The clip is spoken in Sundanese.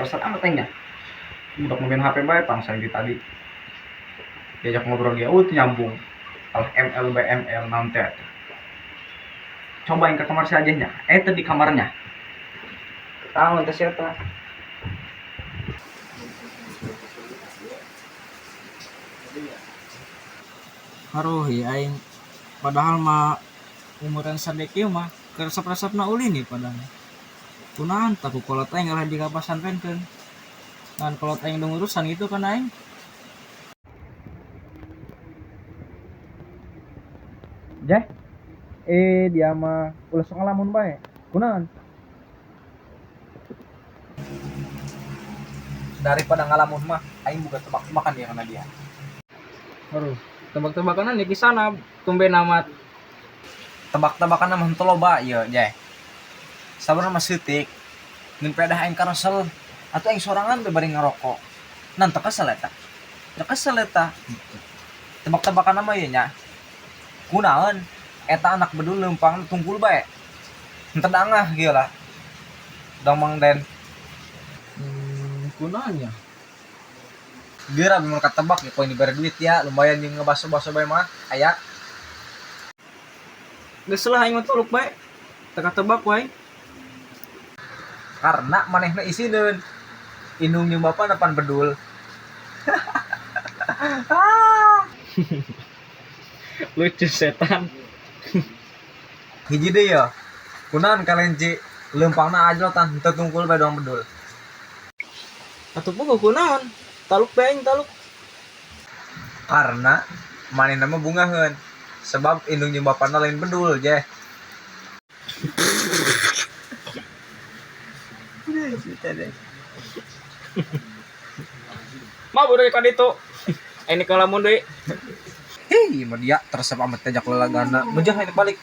Resep amat aing nya. Budak main HP bae pangsa di tadi. Diajak ngobrol ge teu nyambung. Alah ML bae ML naon teh atuh. Coba aing ka kamar si Ajeh nya. Teu di kamarnya. Tahu teh si eta. Aruh ieu aing padahal mah umuran sadek ieu mah keur resep-resepna ulin ieu padahal. Kunaon tah ku kolot aing kalah dikapasantrenkeun. Ngan kolot aing nu ngurusan kitu kana aing. Jeh, dia mah ulah sok ngalamun bae. Kunaon? Daripada ngalamun mah aing buka tebak-tebakan ya kana dia. Aduh, tebak-tebakan di sana tumben amat. Tebak-tebakan mah henteu loba ieu, Jeh. Sabarna mah seutik. Mun pedah aing karesel atuh aing sorangan we bari ngarokok. Nan teu kesel eta. Teu kesel eta. Tebak-tebakan mah ieu nya. Kunaon eta anak bedul leumpang tungkul bae. Henteu dangah kieu lah. Dong Mang Den. Kunaon nya? Geura mun katebak ya koin dibere duit ya, lumayan jeung ngebaso-baso bae mah aya. Geus lah aing mah tuluk bae. Teu katebak wae. Karena manehna isineun. Indung jeung bapana pan bedul. Lucu setan. Hiji deui ya. Kunaon kalenci leumpangna ajlotan henteu tungkul bae doang bedul. Atuh puguh kunaon? Taluk bae aing taluk. Karena manehna mah bungaheun. Sebab indung jeung bapana lain bedul, Jeh. Mah bodoh ka ditu. Ini kalamun deui. Hei, mah dia teresep amat teh jak lelagana. Mejah ini balik.